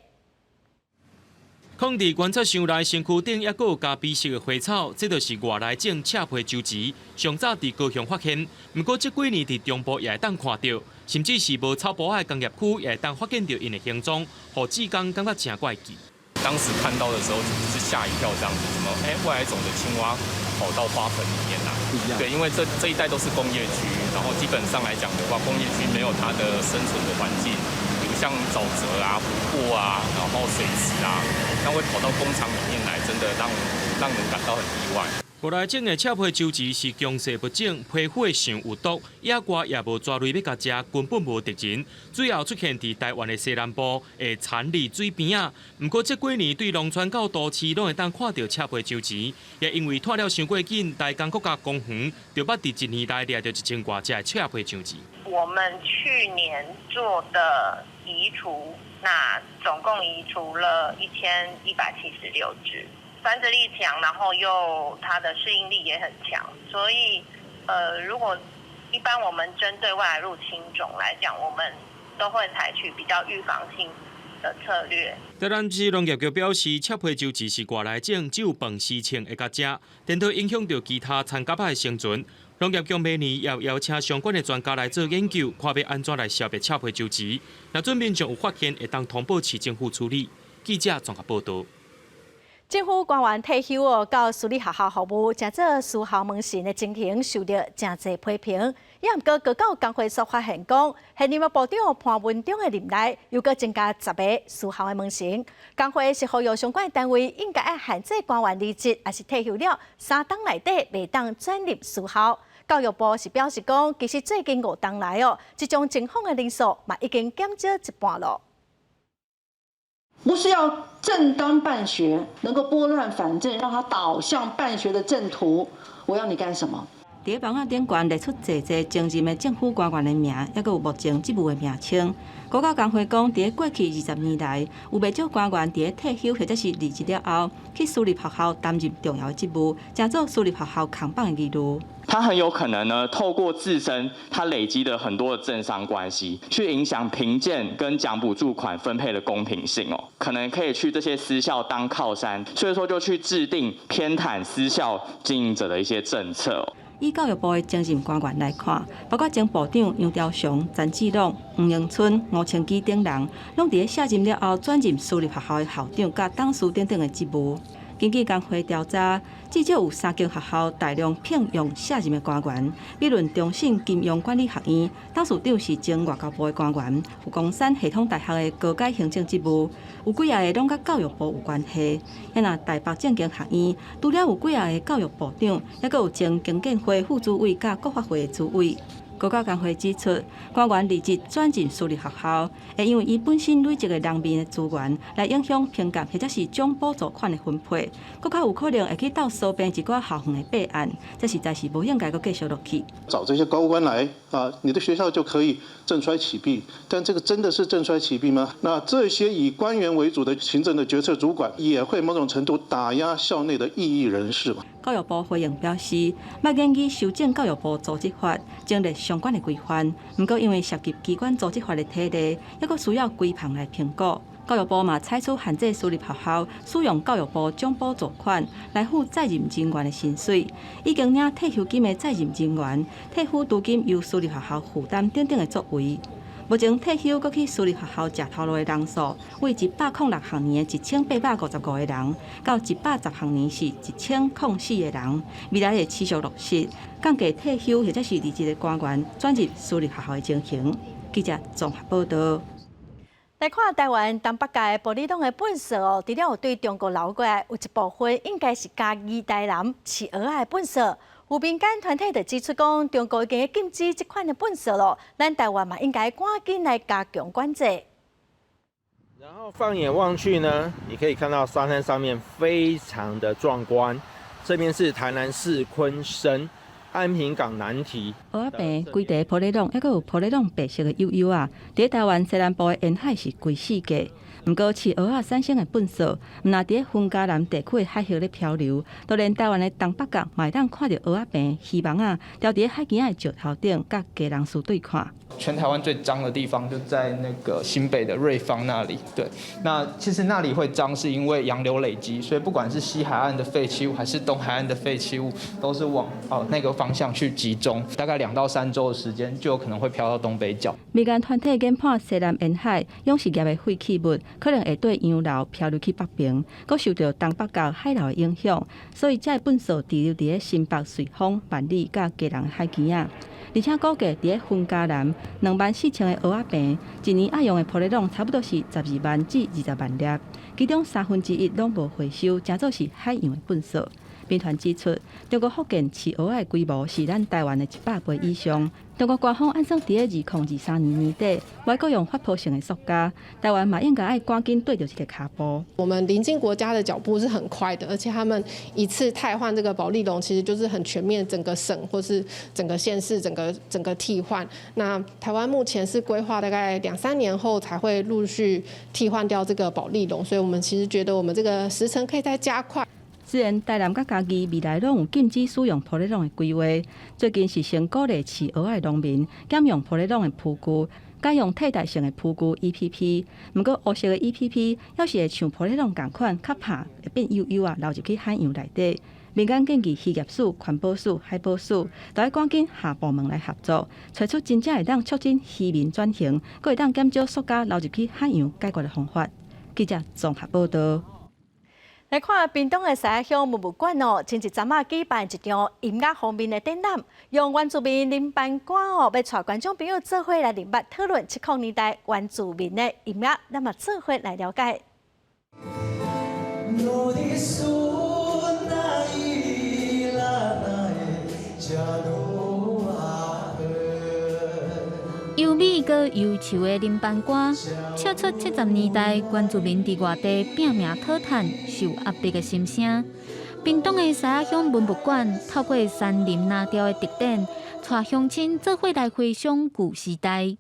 囥佇觀察箱內身軀頂，猶閣有咖啡色的花草，這就是外來種赤皮章魚。上早佇高雄發現，毋過這幾年佇中部也會當看著，甚至是無草埔仔的工業區也會當發現著𪜶的行蹤，予志工感覺誠怪異。當時看到的時候，就是嚇一跳，這樣子，怎麼？欸，外來種的青蛙跑到花盆裡面來？對，因為這一帶都是工業區，然後基本上來講的話，工業區沒有它的生存的環境，比如像沼澤啊、湖泊啊，然後水池啊，那會跑到工廠裡面來，真的讓人感到很意外。外來種的赤皮章魚是強勢物種，皮膚會傷有毒，野外也無蛇類欲共食，根本無敵人。主要出現佇臺灣的西南部，會產佇水邊仔。毋過這幾年對農村到都市攏會當看著赤皮章魚，也因為湠了傷過緊，台江國家公園就捌佇一年內掠著1000外隻的赤皮章魚。我們去年做的移除，那總共移除了1176隻。繁殖力強，然後又它的適應力也很強，所以，如果一般我們針對外來入侵種來講，我們都會採取比較預防性的策略。台南市農業局表示，赤皮章魚是外來種，只有飯時銃會共食，顛倒影響著其他田蛤仔的生存。農業局明年也邀請相關的專家來做研究，看欲按怎來消滅赤皮章魚。若準民眾有發現，會當通報市政府處理。記者綜合報道。政府官員退休哦，到私立學校服務，成做私校門神的情形，受著誠濟批評。也毋過高教工會所發現講，現任的部長潘文忠的任內，又閣增加10個私校的門神。工會是呼籲相關單位應該愛限制官員離職，抑是退休了3冬內底袂當轉入私校。教育部是表示講，其實最近5冬來哦，這種情況的人數嘛已經減少一半咯。不是要正當辦學，能夠撥亂反正，讓它導向辦學的正途。我要你幹什麼？佇咧網仔頂懸列出濟濟前任的政府官員的名，猶閣有目前職務的名稱。高教工會講，佇咧過去20年來，有袂少官員佇咧退休或者是離職了後，去私立學校擔任重要的職務，成做私立學校扛棒的疑慮。他很有可能呢，透過自身他累積的很多的政商關係，去影響評鑑跟獎補助款分配的公平性哦。可能可以去這些私校當靠山，所以說就去制定偏袒私校經營者的一些政策。以教育部的前任官員來看，包括前部長楊朝祥、陳志朗、黃榮春、吳清基等人，攏佇咧卸任了後轉任私立學校的校長佮董事等等的職務。根據工會調查，至少有三間學校大量聘用卸任的官員，比如中信金融管理學院董事長是前外交部的官員，佛光山系統大學的高階行政職務，有幾仔个攏佮教育部有關係。若台北政經學院，除了有幾仔个教育部長，猶閣有前經建會副主委佮國發會的主委。高教工會指出，官員離職轉任私立學校，會因為伊本身累積的人脈的資源來影響評鑑或者是獎補助款的分配，閣較有可能會去鬥收編一寡校園的弊案，這實在是無應該閣繼續落去。找這些高官來啊，你的學校就可以振衰起敝，但這個真的是振衰起敝嗎？那這些以官員為主的行政的決策主管，也會某種程度打壓校內的異議人士嘛？教育部回應表示，欲研議修正教育部組織法，整理相關的規範。毋過因為涉及機關組織法的體例，猶閣需要規範來評估。教育部嘛採取限制私立學校使用教育部獎補助款來付在任人員的薪水，已經領退休金的在任人員，退撫酬金由私立學校負擔等等的作為。目前退休閣去私立學校食頭路的人數，為106學年的1855個人，到110學年是1004個人。未來會持續落實降低退休或者是離職的官員轉入私立學校的情形。記者綜合報導。來看台灣東北角保麗龍的糞埽哦，除了有對中國流過來，有一部分應該是嘉義台南飼蚵仔的糞埽。有民間團體就指出講，中國已經禁止這款的糞埽囉，咱台灣嘛應該趕緊來加強管制。然後放眼望去呢，你可以看到沙灘上面非常的壯觀。這邊是台南市鯤鯓安平港南堤。蚵仔坪規塊保麗龍，猶閣有保麗龍白色的幼幼仔，佇台灣西南部的沿海是規世界。毋過飼蚵仔產生的糞埽，毋但佇雲嘉南地區的海域咧漂流，就連台灣的東北角嘛會當看著蚵仔坪魚網仔牢佇海墘仔的石頭頂，佮基隆嶼對看。全台灣最髒的地方就在那個新北的瑞芳那裡。對，那其實那裡會髒，是因為洋流累積，所以不管是西海岸的廢棄物還是東海岸的廢棄物，都是往那個方向去集中。大概2到3週的時間，就有可能會飄到東北角。民間團體研判西南沿海養殖業的廢棄物可能會對洋流漂流去北邊，閣受著東北角海流的影響，所以這个糞埽滯留佇咧新北瑞芳、萬里佮基隆海墘仔。而且估計佇咧雲嘉南24,000个蚵仔坪，一年愛用的保麗龍差不多是12萬至20萬粒，其中1/3攏無回收，成做是海洋的糞埽。民團指出，中國福建飼蚵仔的規模是咱台灣的100倍以上。中國官方按算佇咧2023年年底，欲閣用發泡性的塑膠，台灣嘛應該愛趕緊綴著這个跤步。我們鄰近國家的腳步是很快的，而且他們一次汰換這個保麗龍，其實就是很全面，整個省或是整個縣市整個整個替換。那台灣目前是規劃大概兩三年後才會陸續替換掉這個保麗龍，所以我們其實覺得我們這個時程可以再加快。雖然台南佮嘉義未來攏有禁止使用保麗龍的規劃，最近是先鼓勵飼蚵仔的農民減用保麗龍的浮具，改用替代性的浮具 EPP。毋過烏色的 EPP 猶是會像保麗龍仝款，較拍會變幼幼仔，流入去海洋內底。民間建議漁業署、環保署、海保署都愛趕緊跨部門來合作，揣出真正會當促進漁民轉型，閣會當減少塑膠流入去海洋解決的方法。記者綜合報導。來看屏東的獅仔鄉文物館哦，前一陣仔舉辦一場音樂方面的展覽，用原住民林班歌哦，欲帶觀眾朋友做伙來認捌討論70年代原住民的音樂，咱嘛做伙來了解。優美閣憂愁的林班歌，唱出70年代原住民佇外地拚命討趁、受壓迫的心聲。屏東的獅仔鄉文物館透過山林藍調的特展，帶鄉親做伙來回想舊時代。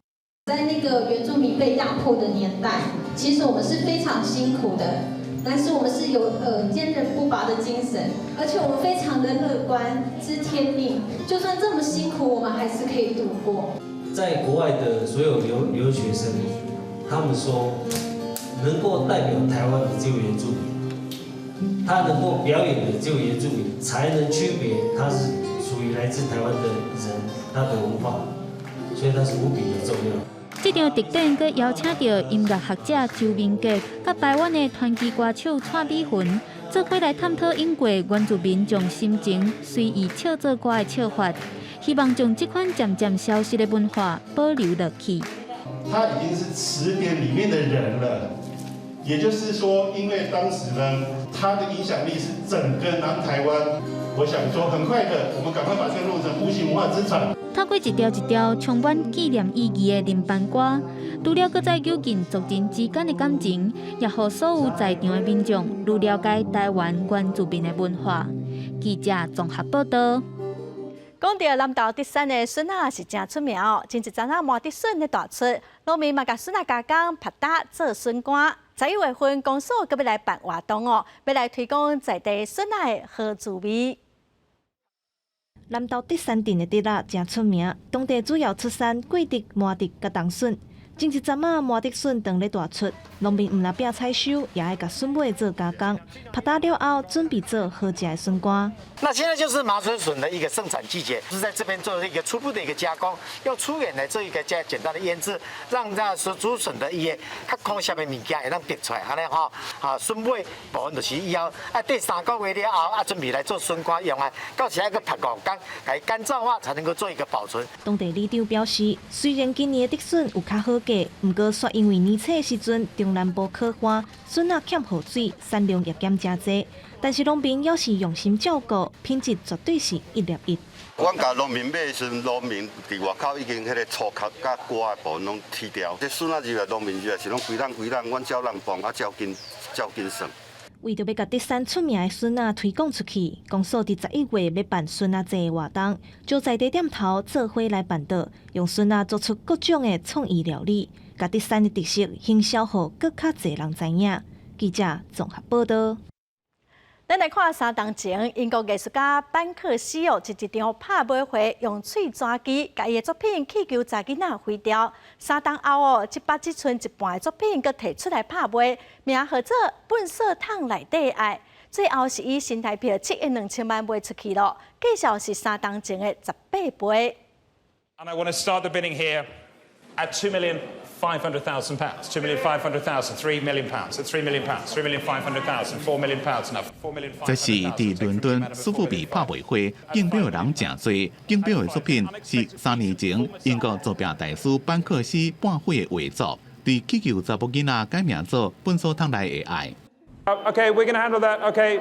在那個原住民被壓迫的年代，其實我們是非常辛苦的，但是我們是有堅韌不拔的精神，而且我們非常的樂觀，知天命，就算這麼辛苦，我們還是可以度過。在國外的所有留學生，他們說能夠代表台灣的只有原住民，他能夠表演的只有原住民，才能區別他是屬於來自台灣的人，他的文化，所以他是無比的重要。這場特展閣邀請著音樂學者周明傑，佮台灣的傳奇歌手蔡美雲，做伙來探討英國原住民將心情隨意唱做歌的唱法。希望將這款漸漸消失的文化保留落去。他已經是詞典裡面的人了，也就是說，因為當時呢，他的影響力是整個南台灣。我想說，很快的，我們趕快把這個弄成無形文化資產。透過一條一條充滿紀念意義的林班歌，除了閣再揪緊族人之間的感情，也予所有在場的民眾愈了解台灣原住民的文化。記者綜合報導。講著南投竹山的筍仔是誠出名哦，前一陣仔麻竹筍咧大出，農民嘛共筍仔加工拍打做筍乾。11月份公所閣欲來辦活動哦，欲來推廣在地筍仔的好滋味。南投竹山鎮的竹仔誠出名，當地主要出產桂竹、麻竹佮冬筍。前一陣仔麻竹筍當咧大出，農民毋但拼採收，也愛共筍尾做加工，拍打了後準備做好食的筍乾。那現在就是麻竹筍的一個盛產季節，是在這邊做一個初步的一個加工，用粗鹽來做一個較簡單的醃製，讓那竹筍的一些較空下面物件會當逼出來，按呢吼，啊筍尾部分就是以後啊，綴3個月了後啊，準備來做筍乾用啊，到時愛閣曝五工，來乾燥化才能夠做一個保存。當地里長表示，雖然今年的竹筍有較好價，毋過煞因為年初時陣中南部洘旱，筍仔欠雨水，產量也減誠濟。但是農民猶是用心照顧，品質絕對是一粒一。阮共農民買的時陣，農民佇外口已經彼个粗殼佮瓜的部分攏去掉。這筍仔入來，農民入來是攏規籠規籠，阮照籠磅啊，照斤照斤算。為著欲共竹山出名的筍仔推廣出去，公所佇11月欲辦筍仔節的活動，招在地店頭做伙來辦桌，用筍仔做出各種的創意料理，共竹山的特色行銷予閣較濟人知影。記者綜合報道。咱來看3冬前，英國藝術家班克西哦，佇一場拍賣會用碎紙機，共伊的作品氣球查囡仔毀掉。3冬後哦，這擺這賰一半的作品閣提出來拍賣，名號做《糞埽桶內底愛》，最後是以新台幣7億2千萬賣出去囉，價數是3冬前的18倍。 And I want to start the bidding here at £2,500,000. 2,500,000, £3 million, at £3 million, 3,500,000, £4 million now. 4 million 這是佇倫敦蘇富比拍賣會競標的人誠濟，競標的作品是3年前英國造壁大師班克西半毀的畫作，佇氣球查某囡仔改名做糞埽桶內的愛。 Okay, we're going to handle that. Okay.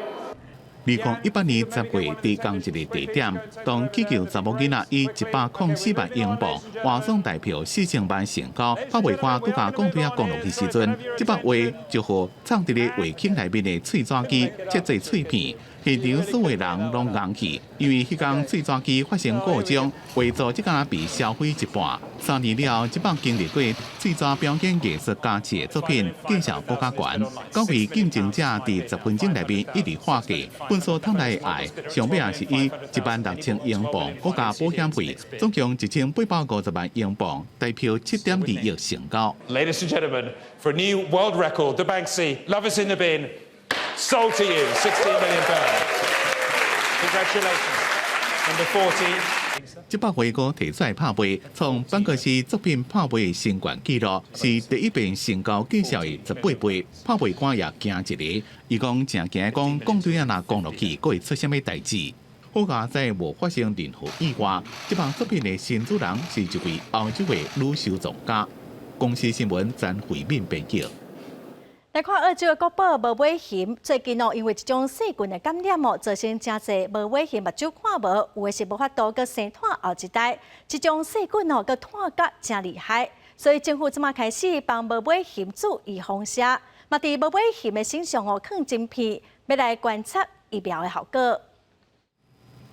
2018年10月，佇仝一个地點，當氣球查某囡仔以104萬英鎊換算台票4000萬成交，拍賣官拄共講對仔講落去時陣，這幅畫就予藏佇咧畫框內面的碎紙機切做碎片，現場所有人攏愣去，因為彼工碎紙機發生故障，畫作這敢被銷毀一半。3年了後，這幅經歷過碎紙表演藝術加持的作品，價數閣較懸。9位競爭者佇10分鐘內面一直喊價，糞埽桶內的愛，上尾也是以1萬6000英鎊，閣加保險費，總共1850萬英鎊，台票7.2億成交。 Ladies and gentlemen, for a new world record, the Banksy Love is in the bin, sold to you, £16 million. Congratulations. Number 14. 這幅畫閣提出來拍賣，創班克西作品拍賣新懸紀錄，是第一遍成交價數的18倍。拍賣官也驚一下，伊講誠驚講講對仔若講落去，閣會出啥物代誌。好佳哉無發生任何意外。這幅作品的新主人是一位歐洲的女收藏家。公視新聞詹慧敏編輯。來看澳洲的國寶無尾熊，最近哦，因為一種細菌的感染哦，造成誠濟無尾熊目睭看無，有的是無法度閣生湠後一代。這種細菌哦，閣湠甲誠厲害，所以政府這馬開始幫無尾熊注預防射，嘛佇無尾熊的身上哦，囥晶片，欲來觀察疫苗的效果。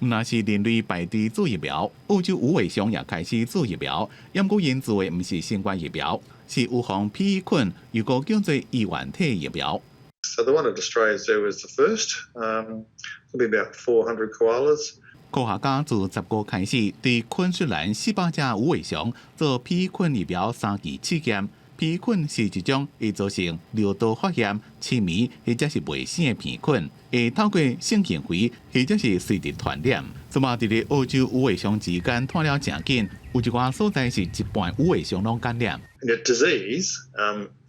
毋但是人類排隊注疫苗，澳洲無尾熊也開始注疫苗。毋過𪜶注的毋是新冠疫苗，是預防變異菌，又閣叫做衣原體疫苗。 So the one at Australia Zoo is the first. It'll be about 400 koalas. 科學家自10月開始，對昆士蘭400隻無尾熊做變異菌疫苗三期試驗。變異菌是一種會造成尿道發炎、痴迷或者是袂死的病菌，會透過性行為或者是垂直傳染。這馬佇咧澳洲無尾熊之間湠了誠緊，有一寡所在是一半無尾熊攏感染。 And the disease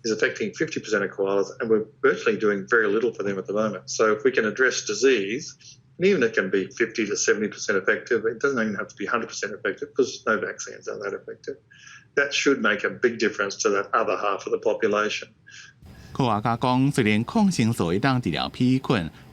is affecting 50% of koalas, and we're virtually doing very little for them at the moment. So if we can address disease, and even it can be 50 to 70% effective, it doesn't even have to be 100% effective because no vaccines are that effective. That should make a big difference to that other half of the population. 科學家講，雖然抗生素會當治療變異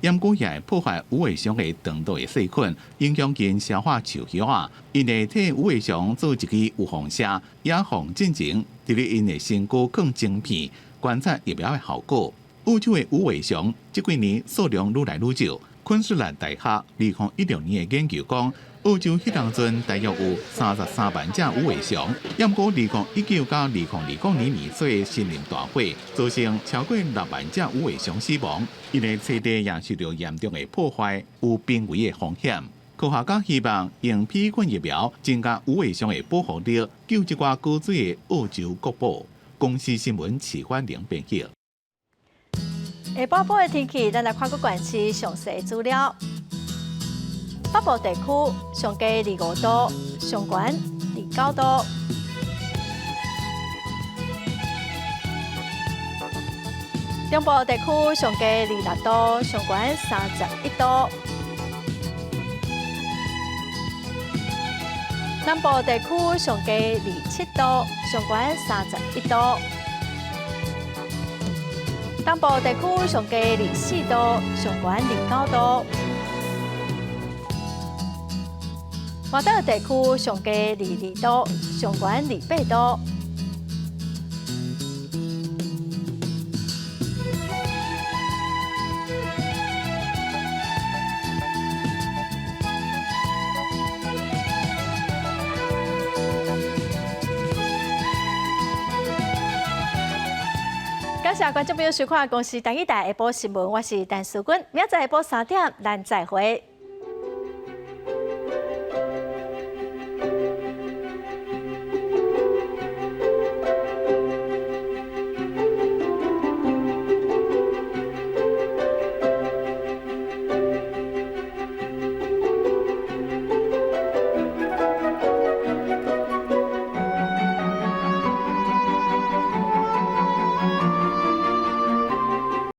菌，毋過也會破壞無尾熊的腸道的細菌，影響𪜶消化樹葉仔。𪜶會替無尾熊做一支預防射，也防進前佇咧𪜶的身軀囥晶片，觀察疫苗的效果。澳洲的無尾熊這幾年數量愈來愈少。昆士蘭大學2016年的研究講，澳洲彼當陣大約有33萬隻無尾熊，毋過2019到2020年年底森林大火，造成超過6萬隻無尾熊死亡，𪜶的棲地也受到嚴重的破壞，有瀕危的風險。科學家希望用批款疫苗增加無尾熊的保護力，救這掛高水的澳洲國寶。公視新聞齊歡玲編輯。下晡晡的天氣，咱來看各縣市詳細資料。北部地區上低25度，上懸29度。中部地區上低26度，上懸31度。南部地區上低27度，上懸31度。東部地區上低24度，上懸29度。外島地區上低22度，上懸28度。感謝觀眾朋友收看《公視台語台》下晡新聞，我是陳淑君，明仔載下晡3點，咱再會。